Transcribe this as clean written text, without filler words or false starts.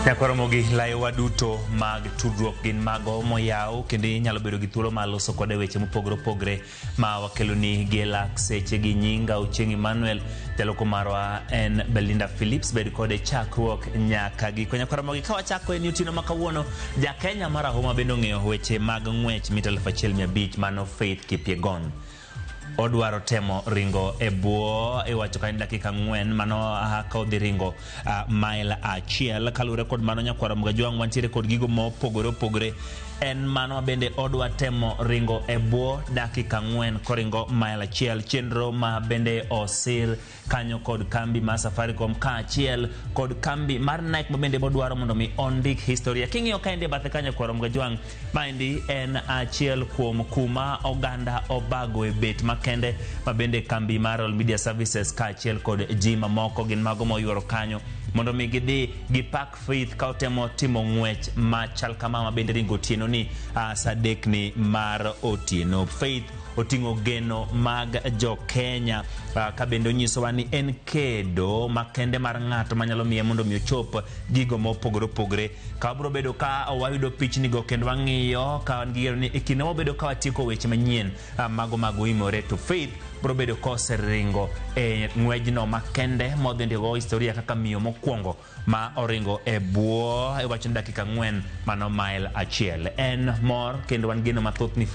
Nyakwaromogi layowa duto mag tudruok gin mago moyaw kendo inyalo bedo gi thuolo mar loso kode weche mopogore opogore ma wakeloni gi e lak seche gi nyinga Ochieng' Emmanuel. Jaloko marwa en Belinda Phillips, bed kode chakruok nyaka giko. Nyakwaromogi ka wachako en otieno ma kawuono, ja Kenya marahuma bende ong'eyo weche mag ng'wech mita 1500 mano Faith Kipyegon. Odwaro temo ringo e bwo iwacho ka en dakika 4 mano ka odhi ringo mile 1. Kaluwore kod mano nyakwara Mgajwang' wantiere kod gigo mopogore opogore en mano ma bende odwa temo ringo e bwo dakika 4 koringo mile 1. Chenro ma bende osir kanyo kod kambi mar Safaricom kaachiel kod kambi mar Nike ma bende bodwaro mondo mi ondik historia. King'iyo kaendi e bathe kanyo kwaro Mgajwang', maendi en achiel kuom kuma oganda obago e bet makende ma bende kambi mar Royal Media Services kaachiel kod ji mamoko gin mago moyuoro kanyo mondo mi gidhi gipak Faith ka otemo timo ng'wech machal kama ma bende ringo otieno ni saa 3 ni mar otieno. Faith oting'o geno mag jo Kenya ka bende onyisowa ni en kedo makende mar ng'ato manyalo miye mondo mi ochop gigo mopogore opogore. Ka wabiro bedo ka wayudo pichnigo kendo wang'iyo ka wan gi geno ni e kinde wabedo ka watieko weche manyien mago mag oimore to Faith biro bedo koseringo e ng'wejno makende modhi ndiko historia kaka miyo mokwongo ma oringo e bwo iwacho ni dakika 4 mano mile 1. En mor kendo wan geno mathoth ni